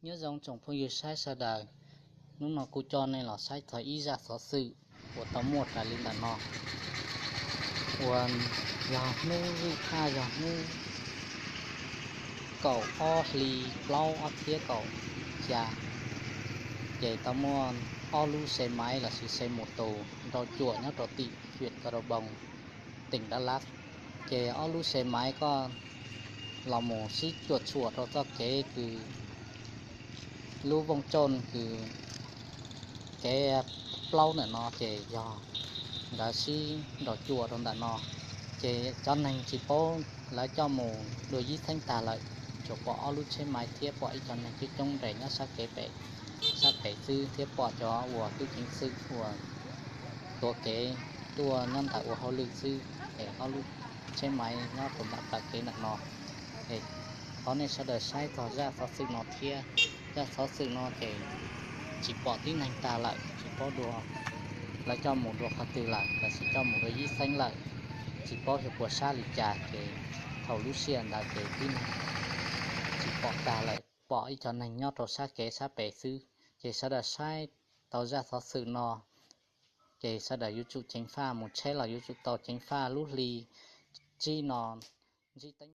Nyob zoo tsoom phooj ywg saib sawv daws, hnub no kuv coj nej los saib txog ib zaj xov xwm uas tau muaj raws li ntawm no. Uas yog hnub lwj thaj yog hnub kaum ob hli plaub ob txhiab kaum xya, ces tau muaj ob lub xe maiv lossis xe mus tus nrau cuam nyob rau tim hiam Ka Rau Boos, teem Dab Lab. Ces ob lub xe maiv ko los mus sib cuam tshuam rau txoj kev kws lub vooj tsoj kws kev plaub ntawm no ces yog nkawd sib nrau cuam rau ntawm no. Ces cov neeg tsis paub, lawv coj mus dua yib xeeb tag lawm, tsuas pom ob lub tsheb maiv thiab pom ib co neeg coob coob nres nyob sab kev pem, sab pem xwb thiab pom cov uas tub ceev xwm uas tuav kev tuaj nyob ntawm ua hauj lwm xwb. Es ob lub tsheb maiv nyob rau ntawm plawv kev ntawm no. Es thov nej sawv daws saib txog zaj xov xwm no thiab. Zaj xov xwm no ces tsis pom tib neeg tag lawm, tsis paub dua lawv coj mus dua qhov twg lawm, lawv sis coj mus dua yib xeeb lawm, tsis paub xyov puas sab li cas. Ces thaum lub sij hawm ntawd ces tib neeg tsis pom tag lawm, pom ib co neeg nyob rau sab kev sab pem xwb. Ces sawv daws saib tau zaj xov xwm no ces sawv daws yuav tsum ceev faj mus tsheb los yuav tsum tau ceev faj. Lub hli tsib no ntsib teeb